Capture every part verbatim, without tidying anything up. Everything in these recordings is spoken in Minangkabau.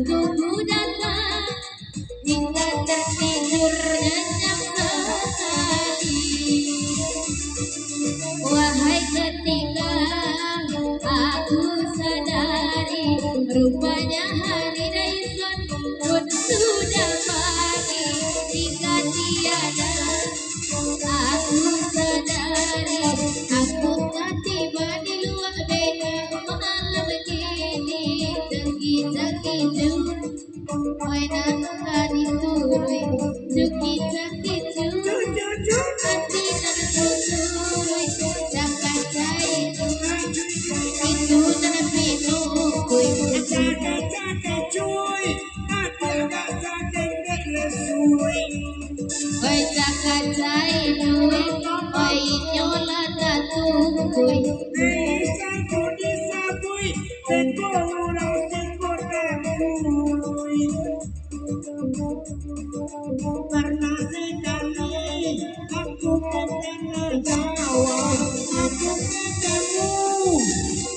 Tunggu datang, hingga tertidur nyenyak sekali. Wahai ketika aku sadari, rupanya hari Daison pun sudah pagi. Jika tiada aku sadari, aku ka tiba di luak bengkel malam kini. Caki-caki-cu, oi nan ka dituruik. Caki-caki-cu, ati nan kuturuik. Cakacai, itu nan pinukuik. Cakacai-cakacui, ati agak sadendek lesuik. Oi cakacai duit, oi inyo lah tatukuik. Hei, sangko disabuik, seko urang seko takuik. Parnah sakali aku ka Tanah Jawa, aku katamu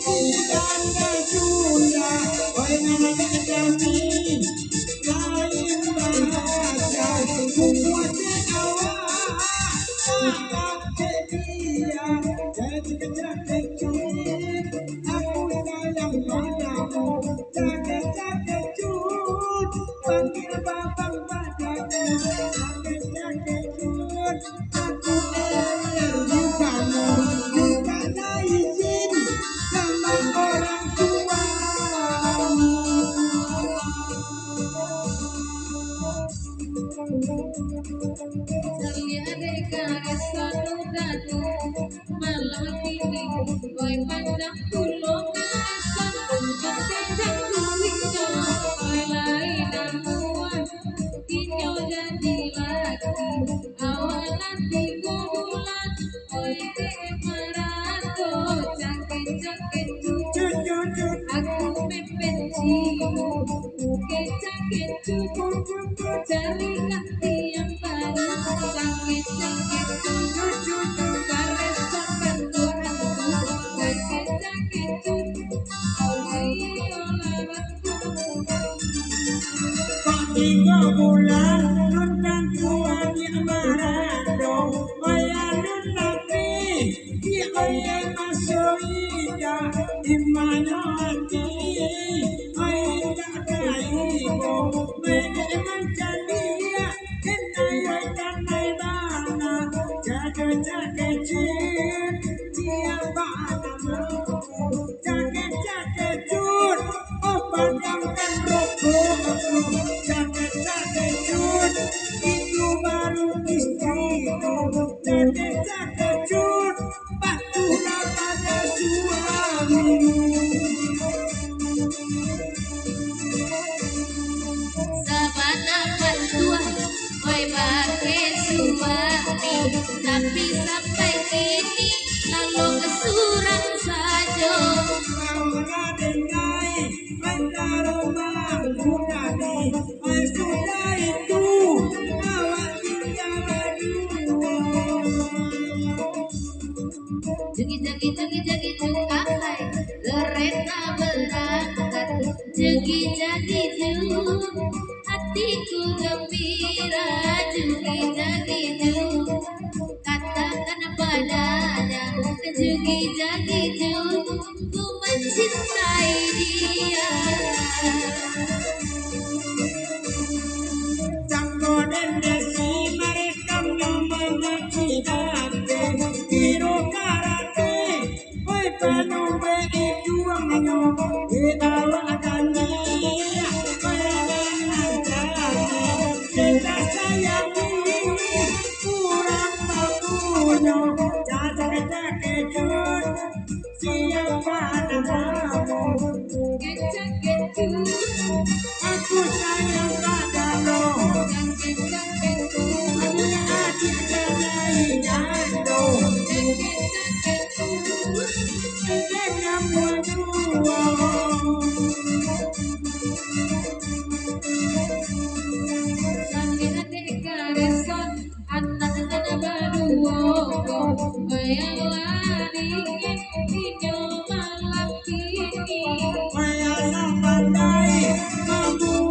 di Banda Sunda, oi nan kami. Lain bahasa, kukuakan awak, agak setia. Jadi kecak kecil, aku sayang padamu. Cakek cakek cut, panggil babang padaku. Cakek cakek cut, aku alergi kamu. Minta izin sama orang tua. Saliah dek kareh sanu dadu, malam kini, oi, panjang pulo kareh sanu, batejang kulinyo, oi, lai namuah, inyo jadi laki, awak lah tigo bulan, oi, dek marato, cakek-cakek tu, aku membenci, kecak-kecak. Cari ganti yang baru, cakek-cakek tu, kareh sanu dadu, cakek-cakek tu, ayo lah bantu. Kok tigo bulan, nun tantu agiah marato, oi alun tapi, di oi maso ida, di mano ati, oi indak taibo, oi dek mancaliak. Inai oi kanai bana, cakek-cakek cut, siapa namamu? Cakek-cakek cut, oh padamkan rokokku. Cakek-cakek cut, itu baru istriku. Cakek-cakek cut, patuhlah pada suami. Sabana patuah, oi, bakeh suami, tapi sampai kini lalok surang sajo. Kau raden ai, antaro malam muda ni, oi, sudah itu, awak tinggal baduo. Jagi, jagi, jagi, jagi, jagi, ahai, kereta berangkat. Jagi, jagi, jagi, hatiku gembira. Jagi, jagi, jagi, katakan padanya. Jagi, jagi, jagi, ku mencintai dia. Sangko den desi marekam nyo mamaci dake, kiro karate, oi panumbek iduangnyo, di awak dani, oi nan cari, cinta sayangi, urang bapunyo, cacak-cakek cut. Siapa namamu? Kecak-kecak. Aku sayang padamu. Kecak-kecak. Adik-adik sayang jando. Kecak-kecak. Dengan berdua. Sambil adik karesan. Anak nan baduo ko, bayalah dingin inyo malam kini. Bayalah pandai mambu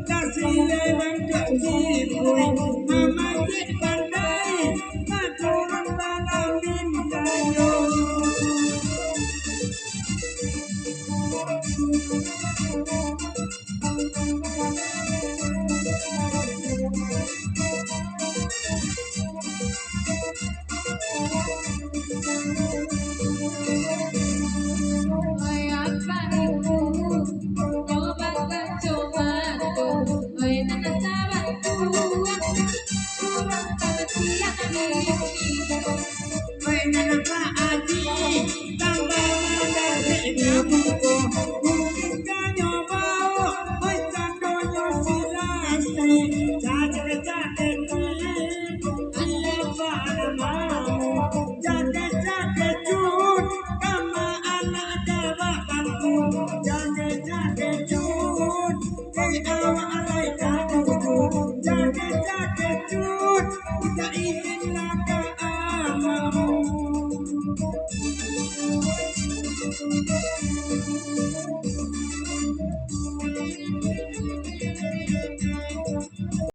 Tasireh bantuak sipui, mamangkik pandai, baturun balamin kayo.